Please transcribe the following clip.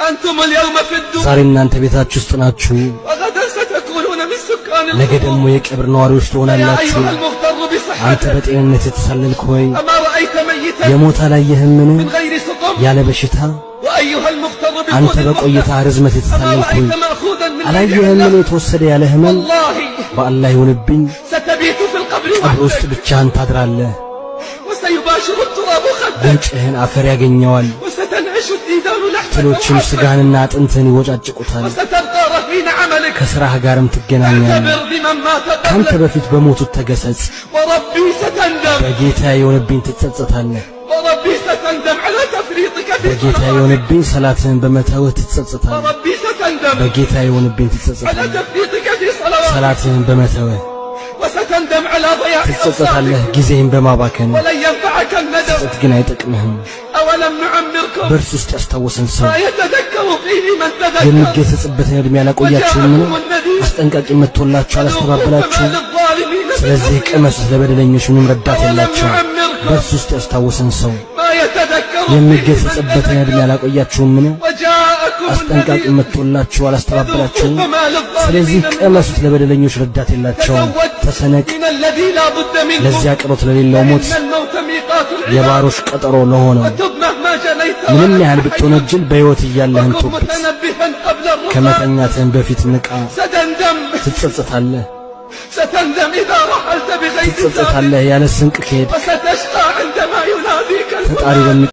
أنتم اليوم في الدور ዛሬ እናንተ ቤታችሁ ውስጥ ናችሁ፣ وغدا ستكونون من سكان ነገ القبور። ደግሞ የቀብር ነዋሪዎች يا ትሆናላችሁ። أيها المغتر አንተ بصحتك በጤንነት የተሳለልክ ሆይ أما رأيت ميتا የሞተ አላየህምን? من غير سقم؟ ያለ በሽታ። وأيها المغتر አንተ بطول በቆይታ المدة ርዝመት أما የተሳለልክ ሆይ رأيت مأخوذا من غير አላየህምን? علة؟ የተወሰደ ያለ ህመም። والله በአላህ ይሁንብኝ ستبيت في القبر ቀብር ውስጥ وحدك ብቻህን ታድራለህ። وسيباشر التراب خدك ጉንጭህን አፈር ያገኘዋል። وستنعش الديدان لحمك ትሎችም وعظمك ስጋህንና አጥንትህን ይወጫጭቁታል። وستبقى رهين عملك። ከሥራህ ጋርም ትገናኛለህ። اعتبر بمن مات ካንተ قبلك። በፊት በሞቱት ተገሰጽ። وربي ستندم። በጌታ የሆነብኝ ትጸጸታለህ። وربي ستندم على تفريطك في በጌታ صلواتك። የሆነብኝ ሰላትህን በመተውህ ትጸጸታለህ። وربي ستندم በጌታ የሆነብኝ على ትጸጸታለህ። تفريطك في صلواتك። ሰላትህን በመተውህ وستندم على ضياع ትጸጸታለህ። أوقاتك። ጊዜህን በማባከን ولن ينفعك الندم። ጸጸት ግን አይጠቅምህም። أولم نعمركم በእርሱ ውስጥ ያስታወሰን ሰው ما يتذكر فيه من تذكر የሚገሰጽበትን ዕድሜ አላቆያችሁምን? وجاءكم النذير አስጠንቃቂ መጥቶላችሁ فذوقوا فما አላስተባበላችሁም? للظالمين من ስለዚህ نصير። ቅመሱት፣ ለበደለኞች ምንም ረዳት أولم የላቸውም። نعمركم በእርሱ ውስጥ ያስታወሰን ሰው ما يتذكر فيه من የሚገሰጽበትን ዕድሜ تذكر አላቆያችሁምን? وجاءكم አስጠንቃቂ النذير መጥቶላችሁ فذوقوا አላስተባበላችሁም? فما ስለዚህ للظالمين من ቅመሱት፣ نصير። ለበደለኞች ረዳት የላቸውም። تزود ተሰነቅ من الذي لا بد منه ለዚያ ቅሮት ለሌለው ሞት فإن الموت ميقات العباد። የባሮች ቀጠሮ ለሆነው وتب مهما جنيت ምንም وأنت ያህል حي ብትወነጅል በሕይወት እያለህን وكن ቶብት። متنبها قبل الرقاد። ከመተኛትህን በፊት ንቃ። ستندم። ትጸጸታለህ። ستندم إذا رحلت بغير زاد ትጸጸታለህ ያለ ስንቅ ከሄድክ وستشقى عندما يناديك ተጣሪ الفؤاد። በሚ